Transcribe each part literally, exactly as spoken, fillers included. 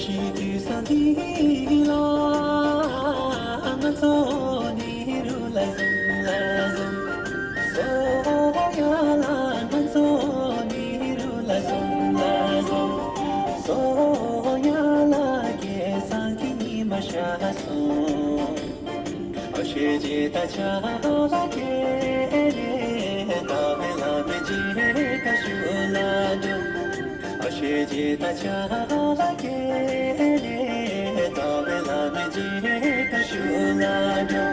ཞིག་དུས་སང་འདི་ལ་ང་ཚོ་ནི་རུ་ལ་ཟུམ་ལ་ཟུམ། སོ་ཡ་ལ་ང་ཚོ་ནི་རུ་ལ་ཟུམ་ལ་ཟུམ། སོ་ཡ་ལ་སྐལ་བཟང་གི་ཉི་མ་ཤར་སོང་། ཨ་ཤེ་ཇེ་ད་ཆ་ལ་ཀེ་རེ་ད་བེ་ལ་མེ་ཇེ་ཀ་ཤུ་ལ་འགྲོ། ཨ་ཤེ་ཇེ་ད་ཆ་ལ་ཀེ་རེ་ད་བེ་ལ་མེ་ཇེ་ཀ་ཤུ་ལ་འགྲོ།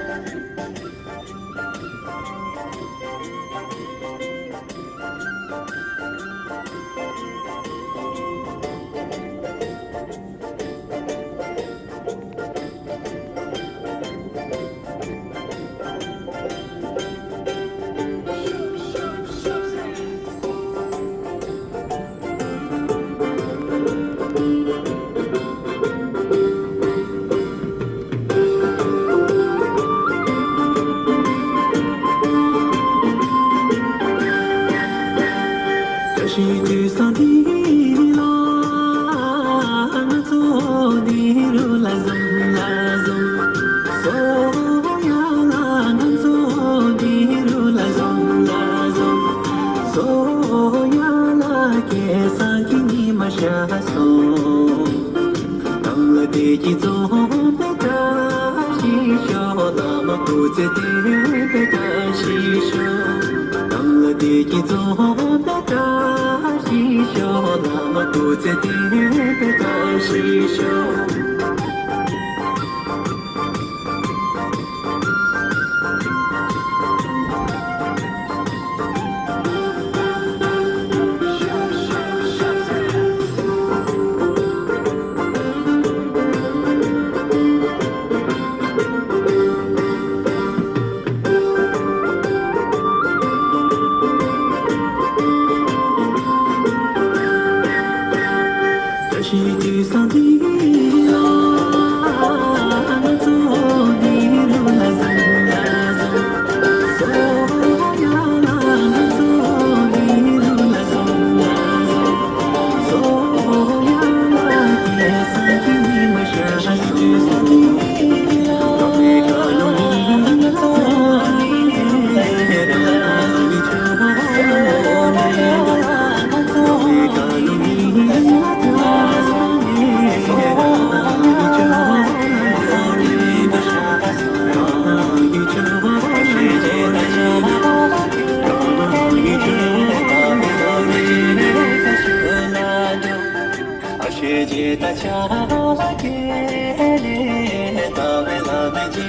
བཀྲ་ཤིས་དུས་བཟང་འདི་ལ་ང་ཚོ་འདི་རུ་ལ་འཛོམས་ལ་འཛོམས། སོ་ཡ་ལ་ང་ཚོ་འདི་རུ་ལ་འཛོམས་ལ་འཛོམས། སོ་ཡ་ལ་སྐལ་བཟང་གི་ཉི་མ་ཤར་སོང་། གང་ལ་བདེ་སྐྱིད་འཛོམས་པའི་བཀྲ་ཤིས་ཤོག་བླ་མ་སྐུ་ཚེ་བརྟན་པའི་བཀྲ་ཤིས་ཤོག་གང་ལ་བདེ་སྐྱིད་འཛོམས་པའི་བཀྲ་ཤིས་ཤོག་བླ་མ་སྐུ་ཚེ་བརྟན་པའི་བཀྲ་ཤིས་ཤོག་ཨ་ཤེ་ཇེ་ད་ཆ་ལ་ཀེ་རེ་ད་བེ་ལ་མེ་ཇེ་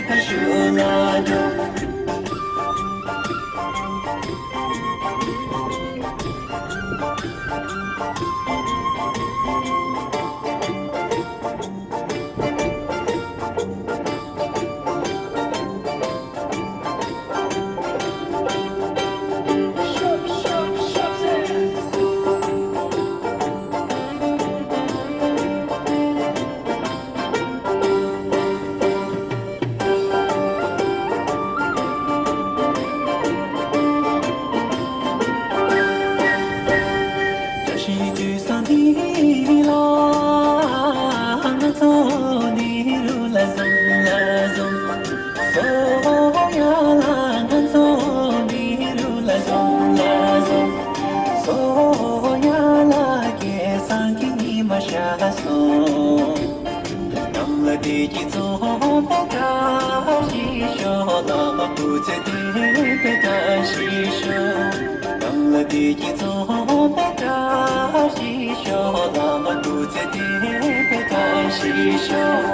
ཀ་ཤུ་ལ་འགྲོ། བཀྲ་ཤིས་དུས་བཟང་འདི་ལ་ང་ཚོ་འདི་རུ་ལ་འཛོམས་ལ་འཛོམས། སོ་ཡ་ལ་ང་ཚོ་འདི་རུ་ལ་འཛོམས་ལ་འཛོམས། སོ་ཡ་ལ་སྐལ་བཟང་གི་ཉི་མ་ཤར་སོང་། གང་ལ་བདེ་སྐྱིད་འཛོམས་པའི་བཀྲ་ཤིས་ཤོག་བླ་མ་སྐུ་ཚེ་བརྟན་པའི་བཀྲ་ཤིས་ཤོག་གང་ལ་བདེ་སྐྱིད་འཛོམས་པའི་བཀྲ་ཤིས་ཤོག་བླ་མ་སྐུ་ཚེ་བརྟན་པའི་བཀྲ་ཤིས་ཤོག